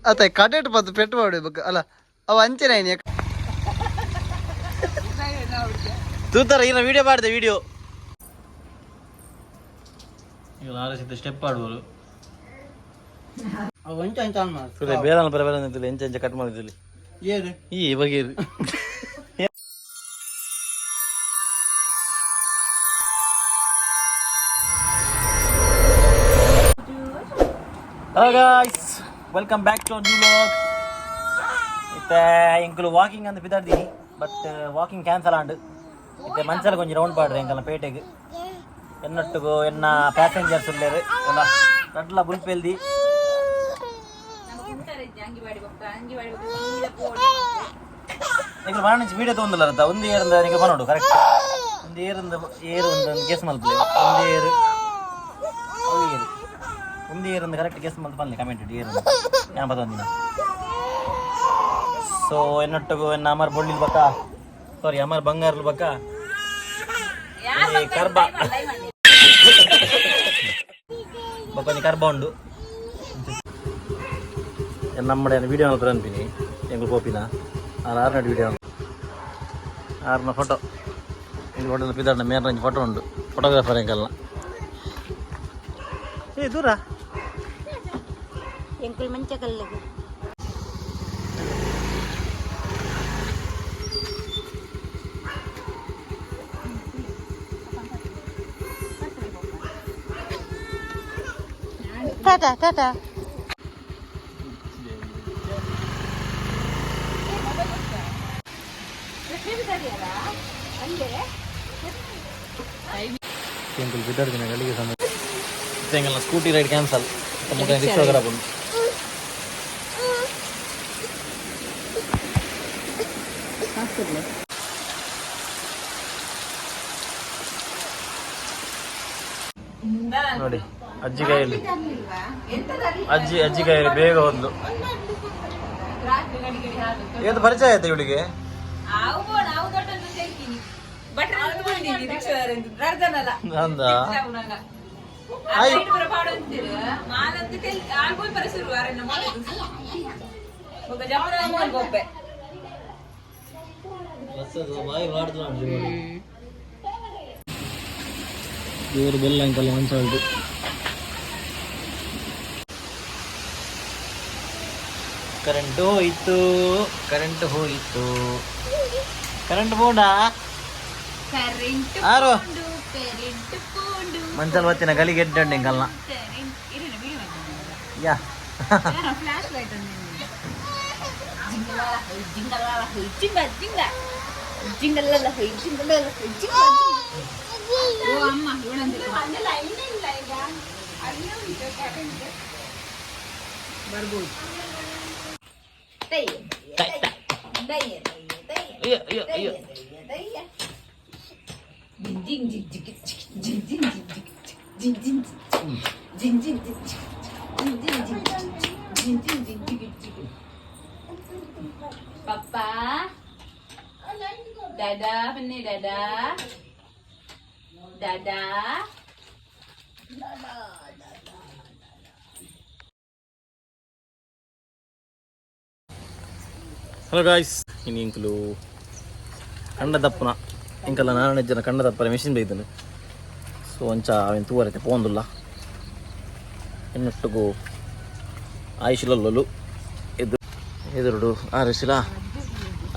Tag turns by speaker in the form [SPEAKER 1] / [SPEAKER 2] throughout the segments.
[SPEAKER 1] ಅತ್ತ ಕಡೆಟ್ ಪತ್ತು ಪೆಟ್ಟು ಮಾಡಬೇಕು ಅಲ್ಲ ಅವ ಅಂಚೆನ
[SPEAKER 2] ತೂತಾರ ಈನ ವಿಡಿಯೋ ಮಾಡಿದೆ ವಿಡಿಯೋ. ಈಗ ಆರಸಿದ್ದ ಸ್ಟೆಪ್ ಆಡುವರು.
[SPEAKER 1] ಅವ ಅಂಚ ಅಂಚ ಆನ್ ಮಾಡು.
[SPEAKER 2] ಬೇರೆ ಬೇರೆ ಬೇರೆ ನಿಂತಿಲ್ಲ, ಎಂಚ ಎಂಚ ಕಟ್ ಮಾಡಿದ್ದಲ್ಲಿ.
[SPEAKER 1] ಏನು?
[SPEAKER 2] ಈ ಬಗೆರು. Hello guys, welcome back to new vlog. ಇತ್ತೆ ಎಂಕುಲು ವಾಕಿಂಗ್ ಅಂತ ಬಿದ್ದಾಡ್ದೀನಿ, ಬಟ್ ವಾಕಿಂಗ್ ಕ್ಯಾನ್ಸಲ್ ಆಂಡ್. ಇತ್ತೆ ಮನ್ಸಲ್ಲಿ ಕೊಂಚ ರೌಂಡ್ ಪಾಡ್ರಿ ಎಂಕಲ್ನ ಪೇಟೆಗೆ. ಎನ್ನೊಟ್ಟುಗು ಎನ್ನ ಪ್ಯಾಸೆಂಜರ್ಸ್ ಉಲ್ಲೇರು ಎಲ್ಲ ರಡ್ಲ ಬುಲ್ಪೆಲ್ದಿ. ಎಂಕುಲು ಮಾರಣಿ ವೀಡಿಯೋ ತೊಂದಲ್ಲ ಅರ್ಥ. ಒಂದು ಏರಿಂದ ನಿಂಗೆ ಬನ್ನೋಡು ಕರೆಕ್ಟ್. ಒಂದು ಏರಿಂದ ಏರು ಒಂದು ಗೆಸ್ ಮಲ್ಪಲೆ. ಒಂದು ಏರು, ಅವು ಏರು, ಒಂದು ಏರಿಂದ ಕರೆಕ್ಟ್ ಗೆಸ್ ಮಲ್ತು ಪನ್ಲೆ ಕಮೆಂಟ್ ಇಟ್ಟು ಏರು ഞാൻ ಪತ್ತೊಂದಿನ. ಸೊ ಎನ್ನೊಟ್ಟುಗು ಎನ್ನ ಅಮರ್ ಬೊಳ್ಳಿಲ್ ಬಕ್ಕ, ಸಾರಿ, ಅಮರ್ ಬಂಗಾರ್ಲು ಬಕ್ಕ ಈ ಕರ್ಬ ಬೊಕ್ಕ ಕರ್ಬ ಉಂಡು. ನಮ್ಮಡೆ ವಿಡಿಯೋ ಮಲ್ಪರೆ ಅನ್ಪಿನಿ ಎಂಗ್ಲು ಪೋಪಿನ ಆರು ಆರು ವಿಡಿಯೋ ಆರ್ನ ಫೋಟೋ ಎಂಗ್ಲು ಫೋಟೋ ಪಿದಾರ್ನ ಮೇರ್ನ ಫೋಟೋ ಉಂಡು. ಫೋಟೋಗ್ರಾಫರ್ ಎಂಕಲ್ನ. ಏ ದೂರ.
[SPEAKER 3] ಎಂಕುಲ್ ಮಂಚ ಕಲ್ಲುಗು. ಟಾಟಾ ಟಾಟಾ.
[SPEAKER 2] ಎಂಕುಲು ಪಿದಾರ್ದಿನ ಗಳಿಗೆ ಸಮಯ. ಎಂಕಲ್ನ ಸ್ಕೂಟಿ ರೈಡ್ ಕ್ಯಾನ್ಸಲ್. ರಿಕ್ಷಾ ಉಂಟು. ನೋಡಿ, ಅಜ್ಜಿ ಕೈಯಲ್ಲಿ, ಅಜ್ಜಿ ಅಜ್ಜಿ ಕೈಯಲ್ಲಿ ಬೇಗ ಹೋದ್ಲು. ಏನು ಪರಿಚಯ ಆಯ್ತಾ ಇವಳಿಗೆ? ಅಂದ. ಇವರು ಬೆಲ್ಲ ಅಂಕಲ್ ಮಂಚಾಲ್ದು. ಕರೆಂಟ್ ಹೋಯಿತು, ಕರೆಂಟ್ ಹೋಯಿತು, ಕರೆಂಟ್ ಬೋಂಡಾ.
[SPEAKER 3] ಕರೆಂಟ್
[SPEAKER 2] ಆರು.
[SPEAKER 3] ಕರೆಂಟ್ ಪೋಂಡು.
[SPEAKER 2] ಮಂಚಲ್ ಬತ್ತಿನ ಗಲಿಗೆ ಎಡ್ಡಂಡು ಎಂಕಲ್ನ. ಯಾ.
[SPEAKER 3] ಫ್ಲಾಶ್ ಲೈಟ್ ಜಿಂಗಲಾಲ ಹೈ ಜಿಂಗಲಾಲ ಹೈ ಜಿಂಗ ಜಿಂಗ ಜಿಂಗಲಾಲ ಹೈ ಜಿಂಗಲಾಲ ಹೈ ಜಿಂಗ. ಓ ಅಮ್ಮ, ಇವಳಂದ್ರೆ ಬರ್ಬೋದು. ದಯ್ಯ ದಯ್ಯ ದಯ್ಯ ದಯ್ಯ.
[SPEAKER 2] ಅಯ್ಯೋ ಅಯ್ಯೋ ಅಯ್ಯೋ.
[SPEAKER 3] ದಯ್ಯ ಜಿಂಗ್ ಜಿಂಗ್ ಜಿಂಗ್ ಜಿಂಗ್ ಜಿಂಗ್ ಜಿಂಗ್ ಜಿಂಗ್ ಜಿಂಗ್ ಜಿಂಗ್ ಜಿಂಗ್ ಜಿಂಗ್ ಜಿಂಗ್ ಜಿಂಗ್ ಜಿಂಗ್ ಜಿಂಗ್ ಜಿಂಗ್. ಪಪ್ಪ ದಾದಾ, ಬನ್ನಿ ದಾದಾ ದಾದಾ.
[SPEAKER 2] ಹಲೋ ಗಾಯ್ಸ್, ಇನ್ನು ಇಂಕುಲು ಕಂಡ ದಪ್ಪನ ಇಂಕಲ್ಲ ನಾರಾಯಣ ಜನ ಕಂಡ ದಪ್ಪನ ಮಿಷಿನ್ ಬೈದನು. ಸೊ ಒಂಚ ಅವೇನು ತೂವರೈತೆ ಪೋಂದುಲ್ಲ. ಎನ್ನೊಟ್ಟುಗು ಆಯುಷಿಲಲ್ಲೊಲು ಎದು ಎದುರುಡು ಆರಸಿಲ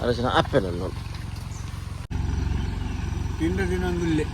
[SPEAKER 2] ಅರಸಿನ ಅಪ್ಪೆಲಲ್ಲೊಲು.
[SPEAKER 1] ತಿಂಡ ದಿನೊಂದುಲ್ಲೆ.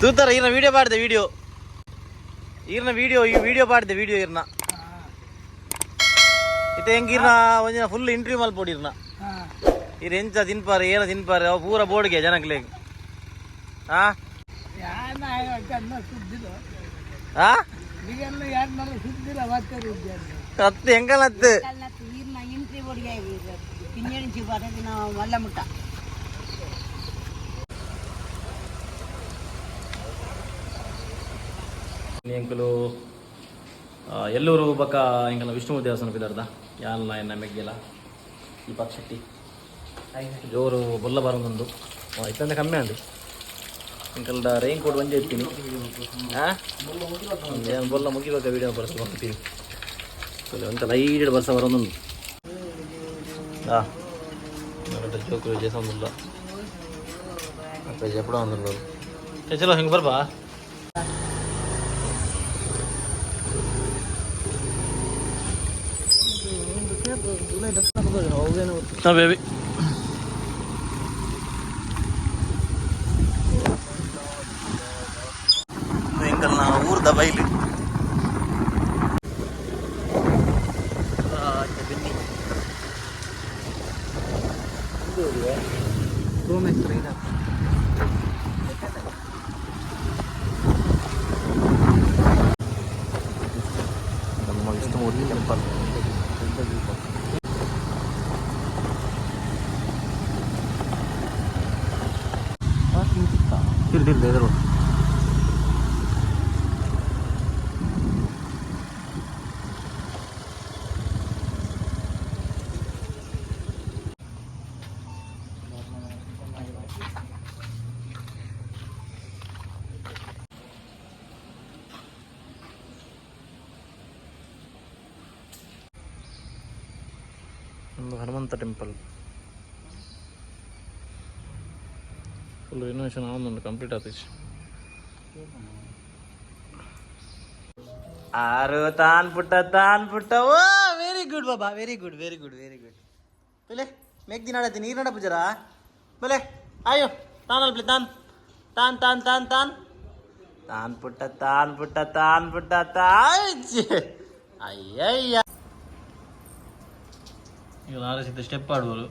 [SPEAKER 2] ತೂತಾರ ಈರ್ನ ವಿಡಿಯೋ ಪಾಡ್ದೆ ವಿಡಿಯೋ ಈರ್ನ ವಿಡಿಯೋ ಈ ವಿಡಿಯೋ ಪಾಡ್ದೆ ವಿಡಿಯೋ ಈರ್ನ ಇತ್ತೆ ಹೆಂಗ್ ಈರ್ನ ಒಂಜಿನ ಫುಲ್ ಇಂಟರ್ವ್ಯೂ ಮಲ್ಪೊಡು ಈರ್ನ ಈರ್ ಎಂಚ ತಿನ್ಪಾರೆ ಏನ ತಿನ್ಪಾರೆ ಅವು ಪೂರ ಬೋರ್ಡ್ಗೆ ಜನಕ್ಲೆಗ್ ಆ ಆ ಅತ್ತು ಎಂಕಲ್ ಅತ್ತು
[SPEAKER 3] ಈರ್ನ ಇಂಟ್ರಿ ಬೋರ್ಡ್ಗೆ ಪಿಂಜಣಿಂಚಿ ಬರೋದಿನ ಮಲ್ಲ ಮುಟ್ಟ.
[SPEAKER 2] ಎಂಕುಲು ಎಲ್ಲೂರು ಬೊಕ್ಕ ಎಂಕಲ್ನ ವಿಷ್ಣು ದೇವಸ್ಥಾನ ಪಿದರ್ದ ಯಾನ್ಲ ಎನ್ನ ಮೆಗ್ಗೆಲ ಈ ಶೆಟ್ಟಿ ಜೋರು ಬೊಲ್ಲ ಬರೋದೊಂದು ಇತ್ತಂದ್ರೆ ಕಮ್ಮಿ ಅಂದು ಎಂಕಲ್ದ ರೈನ್ ಕೋಟ್ ಒಂಜೆ ಇತ್ತೀನಿ. ಏನು ಬೊಲ್ಲ ಮುಗಿಬೇಕ ವೀಡಿಯೋ ಬರ್ಸ ಬರ್ತೀನಿ. ಒಂತ ಲೈಟ್ ಬರ್ಸ ಬರೋದೊಂದು ಜೋಕುಲು ಜೇಸೊಂದುಲ್ಲ ಜಪಡ ಒಂದುಲ್ಲ. ಚಲೋ ಹಿಂಗೆ ಬರ್ಬಾ. ಬೇಬಿ ಎಂಕಲ್ನ ಊರ್ದ ಬೈಲು ನಮ್ಮ ವಿಷ್ಣುಮೂರ್ತಿ ಟೆಂಪಲ್. ತಿರ್ದು ಎದುರು. ಒಂದು ಹನುಮಂತ ಟೆಂಪಲ್ ಫುಲ್ ರಿನೋವೇಷನ್ ಆವೊಂದುಂಡು, ಕಂಪ್ಲೀಟ್ ಆತಿಜಿ. ಆರು ತಾನ್ ಪುಟ್ಟ ತಾನ್ ಪುಟ್ಟ. ಓ ವೆರಿ ಗುಡ್ ಬಾಬಾ, very good, very good, very good. ಬಲೆ ಮೇಕ್ ದಿನ ಆಡತ್ತಿ ನೀರು ನಡ ಪೂಜಾರ. ಬಲೆ ಆಯೋ ತಾನ್ ಅಲ್ಪ್ಲೆ ತಾನ್ ತಾನ್ ತಾನ್ ತಾನ್ ತಾನ್ ತಾನ್ ಪುಟ್ಟ ತಾನ್ ಪುಟ್ಟ ತಾನ್ ಪುಟ್ಟ ತಾಯ್. ಅಯ್ಯಯ್ಯ, ಈಗ ಆರಸಿದ್ದ ಸ್ಟೆಪ್ ಆಡ್ಬೋದು.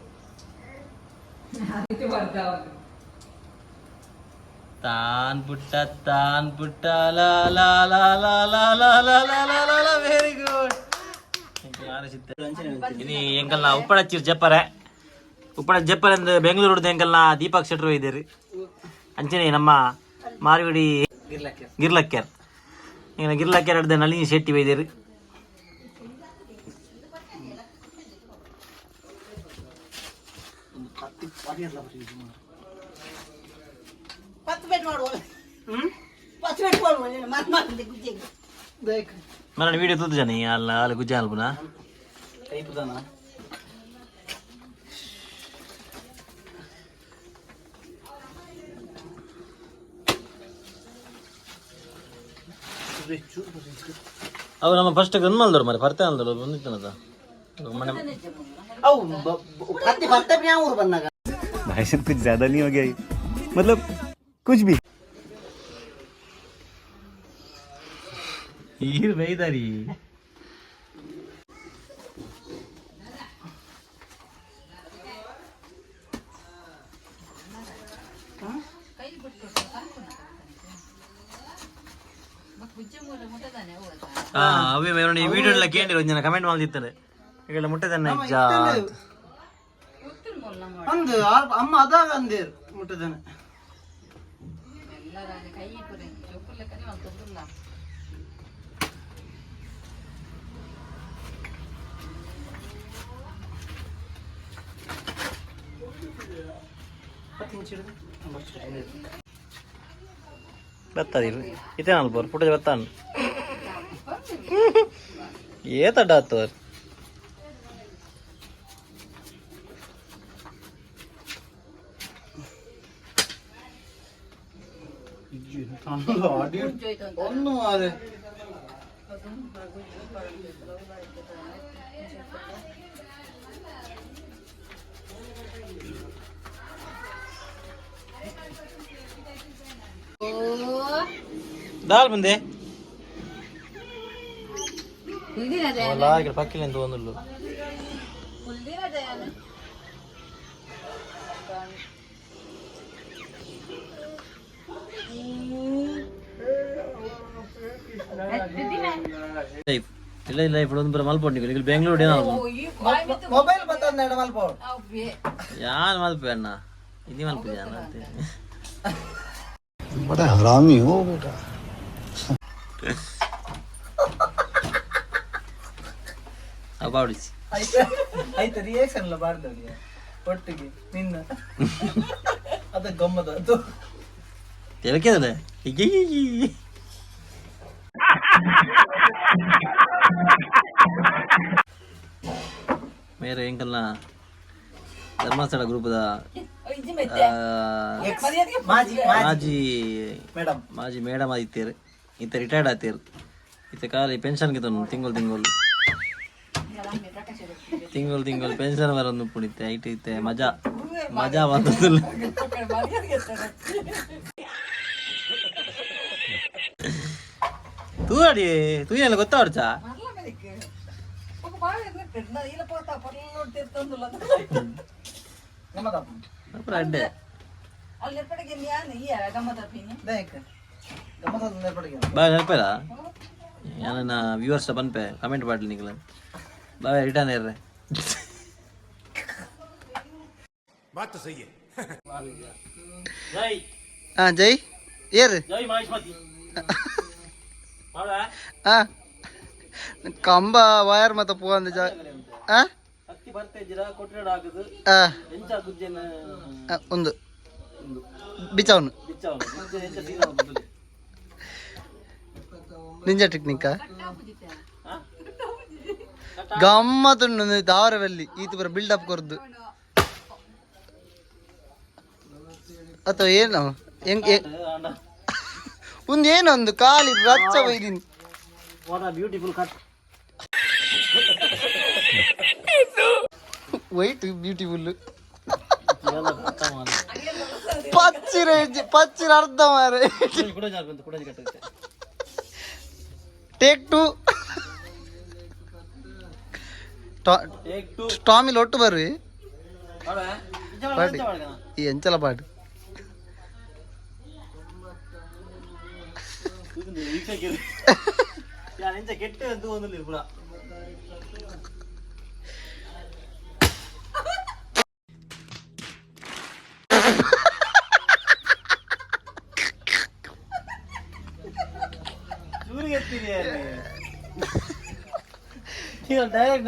[SPEAKER 2] ತಾನ್ ಪುಟ್ಟ ತಾನ್ ಪುಟ್ಟ ಲಾ ಲಾ ಲಾ ಲಾ ಲಾ ಲಾ ಲಾ ಲಾ ಲಾ ಲಾ ಲಾ. Very good. ಇನಿ ಎಂಕಲ್ನ ಉಪ್ಪಡಚ್ಚಿರ್ ಜಪ್ಪರೆ ಉಪ್ಪಡ ಜಪ್ಪರೆ ಅಂದ್ ಬೆಂಗಳೂರು ಎಂಕಲ್ನ ದೀಪಕ್ ಶೆಟ್ರು ಇದ್ದೀರಿ. ಅಂಚನೆ ನಮ್ಮ ಮಾರ್ವಿಡಿ ಗಿರ್ಲಕ್ಕೇರ್ ಈಗ ಗಿರ್ಲಕ್ಕೇರ್ ಹಿಡ್ದೆ ನಳಿನಿ ಶೆಟ್ಟಿ ಬೈದಿರಿ.
[SPEAKER 3] ಪತ್ತು ಪೇಟ್ ಮಾಡುವ, ಪತ್ತು ಪೇಟ್ ಮಾಡುವ ಮರ್ ಗುಜ್ಜೆಗೆ.
[SPEAKER 2] ಮರಣ ವಿಡಿಯೋ ತೂತು ಜನ ಅಲ್ಲ ಅಲ್ಲಿ ಗುಜ್ಜೆ ಅಲ್ಪುನ.
[SPEAKER 1] ಕೈಪುದಾನ.
[SPEAKER 2] ಅವು ನಮ್ಮ ಫಸ್ಟ್ ಗನ್ ಮಲ್ದವ್ರು ಮರೆ ಪರ್ತೆ ಅಲ್ದವ್ರು ಬಂದಿತ್ತನದ ಮನೆ.
[SPEAKER 1] ಅವು ಕತ್ತಿ ಬರ್ತೇವೆ ಯಾವ ಊರು ಬಂದಾಗ.
[SPEAKER 4] भाई साहब, कुछ ज्यादा नहीं हो गया ये? मतलब कुछ भी.
[SPEAKER 2] ಈರ್ ಬೈದಾರಿ. ಹಾ ಅವೇ ಮೇರೆ ಈ ವಿಡಿಯೋ ಎಲ್ಲ ಕೇಳಿ ಒಂಜನ ಕಮೆಂಟ್ ಮಾಡ್ತಿರ್ತಾರೆ ಈಗೆಲ್ಲ ಮುಟ್ಟದನ್ನ ಇಜ್ಜಾ.
[SPEAKER 1] ಅಂದು ಅಮ್ಮ ಅದಾಗ ಅಂದೇರು ಮುಟ್ಟದಾನೆ.
[SPEAKER 2] ಬರ್ತದೆ ಇತೇ ಅಲ್ಪ ಪುಟ್ಟದ ಬತ್ತಾನು ಏತಡ್ಡ ಆತವ್ರು.
[SPEAKER 1] ಒಂದು ಮಾರೆ.
[SPEAKER 3] ಓ.
[SPEAKER 2] ದಾಲ್ ಬಂದೆ.
[SPEAKER 3] ಕುಲ್ದಿನ.
[SPEAKER 2] ಅಲ್ಲ, ఇక్కడ ಪಕ್ಕಿಲ್ಲ ಅಂತ ಒಂದುಲ್ಲು.
[SPEAKER 3] ಕುಲ್ದಿನ ದಯಾನ.
[SPEAKER 2] ಲೈಫ್ ಇಲ್ಲ ಇಲ್ಲ, ఇప్పుడు ಒಂದು ಬರ ಮಲ್ಪೊಂಡು ನೀವು ಬೆಂಗಳೂರು ಏನೋ.
[SPEAKER 1] ಮೊಬೈಲ್ ಬತ್ತಂದ ಮಲ್ಪ.
[SPEAKER 2] ಯಾನ್ ಮಲ್ಪೆ ಅಣ್ಣ, ఇది ಮಲ್ಪೆ ಯಾನ್ ಅಂತೆ.
[SPEAKER 5] बड़ा हरामी हो बेटा।
[SPEAKER 2] ಅವು ಬಾಡಿಸಿ.
[SPEAKER 1] ಆಯ್ತು ಆಯ್ತು, ರಿಯಾಕ್ಷನ್ ಎಲ್ಲ ಬಾರ್ದವ್ರಿಗೆ ಒಟ್ಟಿಗೆ ನಿನ್ನ ಅದ ಗಮ್ಮದ ಅದು.
[SPEAKER 2] ತೆಲಕೆದಲ್ಲ. ಮೇರೆ ಎಂಕಲ್ನ ಧರ್ಮಸ್ಥಳ ಗ್ರೂಪ್ದ
[SPEAKER 1] ಮಾಜಿ
[SPEAKER 2] ಮಾಜಿ
[SPEAKER 1] ಮೇಡಮ್.
[SPEAKER 2] ಮಾಜಿ ಮೇಡಮ್ ಆದಿತ್ತೇರು. ಇತ್ತ ರಿಟೈರ್ಡ್ ಆತೇರು. ಇತ್ತ ಖಾಲಿ ಪೆನ್ಷನ್ ಗಿತನು ತಿಂಗಳು ತಿಂಗಳು ತಿಂಗಳು ತಿಂಗಳು ಪೆನ್ಷನ್ ಬರೋದು ಪುಣಿತೆ. ಐಟ್ ಇತ್ತೆ ಮಜಾ ಮಜಾ ಬಂದದಿಲ್ಲ. ತೂರಾಡಿ ತೂಯಲ್ಲ ಗೊತ್ತಾಡ್ಚಾ. ಅப்புறம் ಅಡ್ಡೆ. ಬಾ ನೆನಪಿಲ್ಲ ಯಾನ ವ್ಯೂವರ್ಸ್ ಬನ್ಪೆ ಕಮೆಂಟ್ ಮಾಡಲಿ ನಿಗಲ. Boy, return ಇರ್ರೆ. ಜೈ.
[SPEAKER 1] ಹಾ, ಜೈ ಏರ್.
[SPEAKER 2] ಜೈ ಮಹೇಶ್ಮತಿ.
[SPEAKER 1] ಹಾ, ಕಂಬ ವೈರ್ ಮತ್ತ ಪೂ ಅಂದ ಜಾ ಆ.
[SPEAKER 2] ಹತ್ತಿ ಬರ್ತಾ ಇದ್ದೀರಾ ಕೊಟ್ಟಿರೋಡು ಹಾಕುದು.
[SPEAKER 1] ಆ.
[SPEAKER 2] ಎಂಚ ಗುಜ್ಜೆನ?
[SPEAKER 1] ಆ, ಒಂದು ಬಿಚವನು.
[SPEAKER 2] ಬಿಚ್ಚವನು ಗುಜ್ಜೆ ಎಂಚ ಸೀದಾ ಹೋಗುದು.
[SPEAKER 1] ನಿಂಜ ಟೆಕ್ನಿಕ್ ಗಮ್ಮತ್ತುಂಡು ದಾವರವಲ್ಲಿ ಈತ ಬರ ಬಿಲ್ಡಪ್ ಕೊರ್ದು ಅಥವಾ ಏನು ಹೆಂಗ್ ಒಂದು ಏನೊಂದು ಖಾಲಿ ರಚ್ಚ ಬೈದಿನಿ.
[SPEAKER 2] What a beautiful cut.
[SPEAKER 1] White beautiful. ಪಚ್ಚಿರ ಪಚ್ಚಿರ ಅರ್ಧ ಮಾರೆ.
[SPEAKER 2] ಕೂಡ ಬಂತು ಕೂಡ ಕಟ್ಟುತ್ತೆ.
[SPEAKER 1] Take to.
[SPEAKER 2] Take to.
[SPEAKER 1] Tamil ಒಟ್ಟು ಬರ್ರಿ. ಪಾಡಿ. ಈ ಎಂಚಲ ಪಾಡು.
[SPEAKER 2] ಎಂಚ ಕೆಟ್ಟ ಅಂತ ಒಂದು ಪೂರ. ಡೈರೆಕ್ಟ್.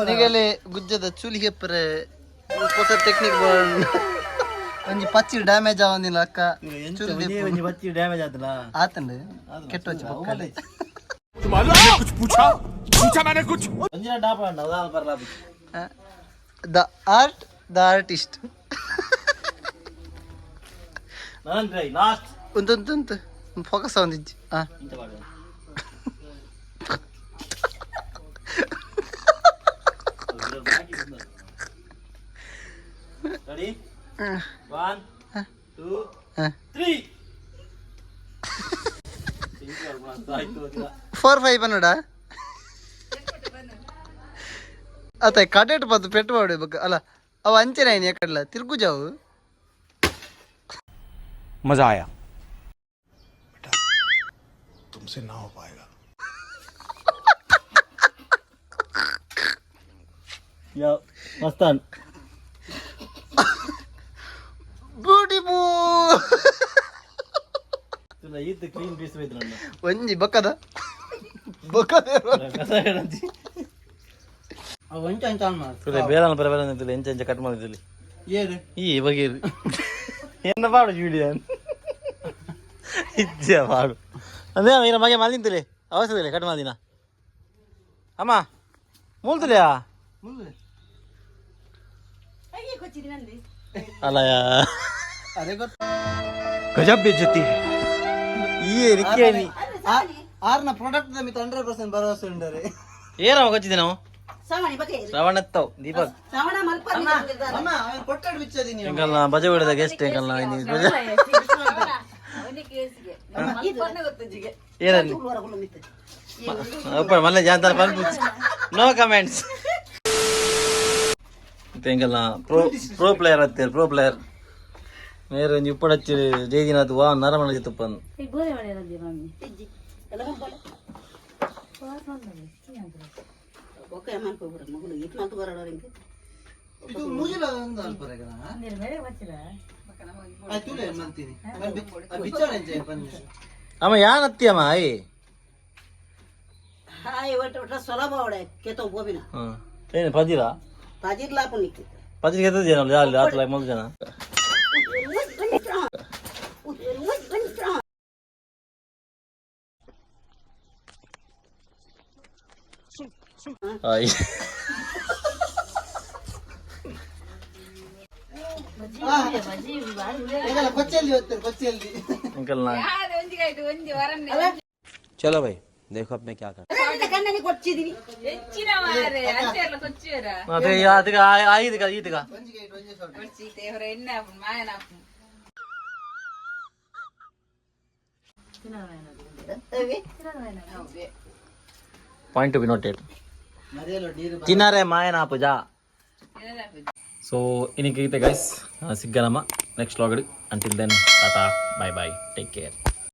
[SPEAKER 1] ನಿಗಲೆ ಗುಜ್ಜದ ಚೂಲಿ ಹೆಪ್ಪರೆ ಹೊಸ ಟೆಕ್ನಿಕ್. ಒಂಜಿ ಪಚ್ಚಿ ಡ್ಯಾಮೇಜ್ ಆವಂದಿಲ್ಲ ಅಕ್ಕ ಚೂಲಿ ದೆಪ್ಪು.
[SPEAKER 2] ಒಂಜಿ ಬಚ್ಚಿ ಡ್ಯಾಮೇಜ್ ಆತಲ್ಲ.
[SPEAKER 1] ಆತಂಡು ಕೆಟ್ಟ ವಚ್ಚ ಪಕ್ಕ.
[SPEAKER 6] कुछ पूछा? पूछा मैंने कुछ?
[SPEAKER 2] ಒಂಜಿನ ಡಾಪ ಉಂಡು ಅದಾದ ಬರಲ.
[SPEAKER 1] The art the artist.
[SPEAKER 2] ನಾನು ಟ್ರೈ ಲಾಸ್ಟ್.
[SPEAKER 1] ಉಂತು ಉಂತು ಉಂತು ಫೋಕಸ್ ಆವಂದಿಜ್ಜಿ ಆ.
[SPEAKER 2] ಇಂತ ಪಾಡು. Ready, 1 2 3.
[SPEAKER 1] 4 5 ಪನ್ನಡ ಅತ್ತ ಕಡೆಟ್ ಪತ್ತು ಪೆಟ್ಟು ಪಾಡು ಬೊಕ್ಕ ಅಲ್ಲ ಅವು ಅಂಚನೆ ಆಯ್ನಿ ಎಕ್ಕಡ್ಲ ತಿರ್ಗುಜಾವು.
[SPEAKER 4] मजा आया।
[SPEAKER 5] तुमसे ना हो पाएगा।
[SPEAKER 2] ಯಾ ಮಸ್ತಾನ್.
[SPEAKER 1] ಬ್ಯೂಟಿಫುಲ್.
[SPEAKER 2] ಈತ್ ಕ್ಲೀನ್ ಪೀಸ್ ಬೈತು ನನ್ನ.
[SPEAKER 1] ಒಂಜಿ ಬೊಕ್ಕದ ಬೊಕ್ಕದ.
[SPEAKER 2] ಬೇರೆ ಬೇರೆ ಬೇರೆ ನಿಂತಿಲ್ಲ, ಎಂಚ ಎಂಚ ಕಟ್ ಮಾಡಿದ್ದಲ್ಲಿ ಈ ಬಗೇರು ಎನ್ನ ಪಾಡು ಜೂಲಿಯನ್ ಇಜ್ಜ ಪಾಡು ಅದೇ ಈರ ಮಗೆ ಮಲ್ದಿಂತಲೇ ಅವಸರದಿಲ್ಲ ಕಟ್ ಮಾಡಿನ ಅಮ್ಮ ಮೂಲ್ತಲೆಯಾ ಅಲ್ಲ.
[SPEAKER 1] ಅದೇ ಗೊತ್ತ.
[SPEAKER 4] गजब बेइज्जती है।
[SPEAKER 2] ಈ ರಿಕ್ಕೇಣಿ.
[SPEAKER 1] ಆರ್ನ ಪ್ರಾಡಕ್ಟ್ ಮಿತ್ 100% ಭರವಸೆ ಉಂಡರೆ.
[SPEAKER 2] ಏನ ಗೊತ್ತಿದೆ ನಾವು ಶ್ರವಣತ್ತವ್ ದೀಪಕ್.
[SPEAKER 1] ಅಮ್ಮ ಅವನು ಕೊಟ್ಟಡು ಬಿಚ್ಚದಿ ನೀವು.
[SPEAKER 2] ಎಂಕಲ್ನ ಬಜೆ ಬಿಡದ ಗೆಸ್ಟ್ ಎಂಕಲ್ನ. ಏನಲ್ಲಿ ಅಪ್ಪ ಮಲ್ಲ ಜಾಂತಾರ ಪನ್ಪು. No comments. ಎಂಕಲ್ನ ಪ್ರೋ ಪ್ರೋ ಪ್ಲೇಯರ್ ಅತ್ತೇರು, ಪ್ರೋ ಪ್ಲೇಯರ್. ಮೇರೆ ಒಂಜಿ ಉಪ್ಪಡಚ್ಚಿ ಜೈದಿನಾಥ್ ವಾ ನರಮಣ ತುಪ್ಪಂದು.
[SPEAKER 1] ಇದು ಮೂಜಿಲ ಒಂದು ಅಲ್ಪ ರೆಗನ. ಆ ತೂಲೆ ಮಲ್ತೀನಿ. ಬಿಚ್ಚಾಡ ಎಂಚ ಪನ್ನಿ.
[SPEAKER 2] ಅಮ್ಮ ಯಾನ್ ಅತ್ತಿ ಅಮ್ಮ ಆಯ್.
[SPEAKER 7] ಹಾಯ್ ಒಟ್ಟು ಒಟ್ಟ ಸುಲಭ ಅವಡೆ ಕೇತೋ ಬೋಬಿನ.
[SPEAKER 2] ಹಾಂ, ಏನು ಪಜಿರಾ?
[SPEAKER 7] ಪಜಿರ್ಲಾಪು ನಿಕ್ಕು.
[SPEAKER 2] ಪಜಿಗೆ ಎತ್ತದ ಜನ ಜಾಲಿ ಆತಲ ಮೊದಲು ಜನ. ಆಯ್.
[SPEAKER 1] ಎಂಕಲ್ನ ಕೊಚ್ಚೆಲ್ಲಿ ಹೋಗ್ತಾರೆ, ಕೊಚ್ಚೆಲ್ಲಿ.
[SPEAKER 2] ಅಂಕಲ್ ನಾ
[SPEAKER 8] चलो भाई, देखो अब मैं क्या कर
[SPEAKER 7] ಕಣ್ಣನಿ ಕೊಚ್ಚಿದೀನಿ.
[SPEAKER 2] ಅದೇ ಅದಕ್ಕೆ ಆಯ್ತು ಈತಗ. Point to be noted.
[SPEAKER 1] ಮರಿಯಲ್ಲ ನೀರು.
[SPEAKER 2] ತಿನ್ನರೆ ಮಾಯನ ಪೂಜಾ. ಸೊ ಇನ್ನಿಗೆ ಗೈಸ್, ಸಿಗ್ಗನಮ್ಮ next vlog. Until then, tata, bye bye, take care.